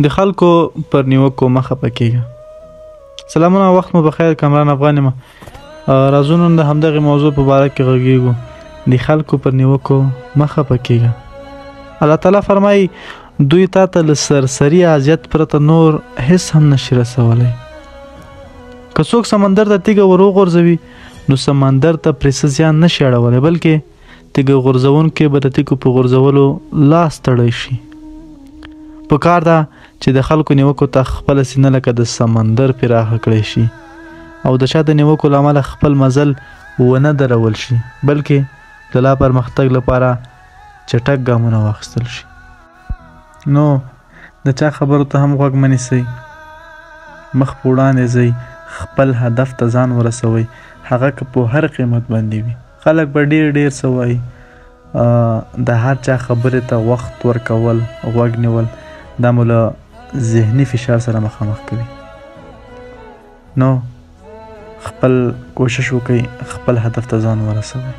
د خلکو پر نیوکو مه خپه کېږه. سلامونه، وخت مو بخیر. کامران افغان یم. راځو نن د همدغې موضوع په باره کې غږیږو، د خلکو پر نیوکو مه خپه کېږه. الله تعالی فرمایي، دوی تا ته له سرسري اذیت پرته نور هیڅ هم نشي رسولی. که څوک سمندر ته تیږه ور وغورځوي نو سمندر ته پرې څه زیان نشي اړولی، بلکې تیږه غورځوونکی به د تیږو په غورځولو لاس تړی شي. په کار ده چې د خلکو نیوکو ته خپله سینه لکه د سمندر پراخه کړی شي او د چا د نیوکو له امله خپل مزل ونه درول شي، بلکې د لا پرمختګ لپاره چټک ګامونه واخیستل شي. نو د چا خبرو ته هم غوږ مه نیسئ، مخ په وړاندې ځئ، خپل هدف ته ځان ورسوئ، هغه که په هر قیمت باندې وي. خلک به ډیر ډیر څه وایي، د هر چا خبرې ته وخت ورکول، غوږ نیول، دا مو له ذهني فشار سره مخامخ کوي. نو خپل کوشش وکړئ، خپل هدف ته ځان ورسوئ.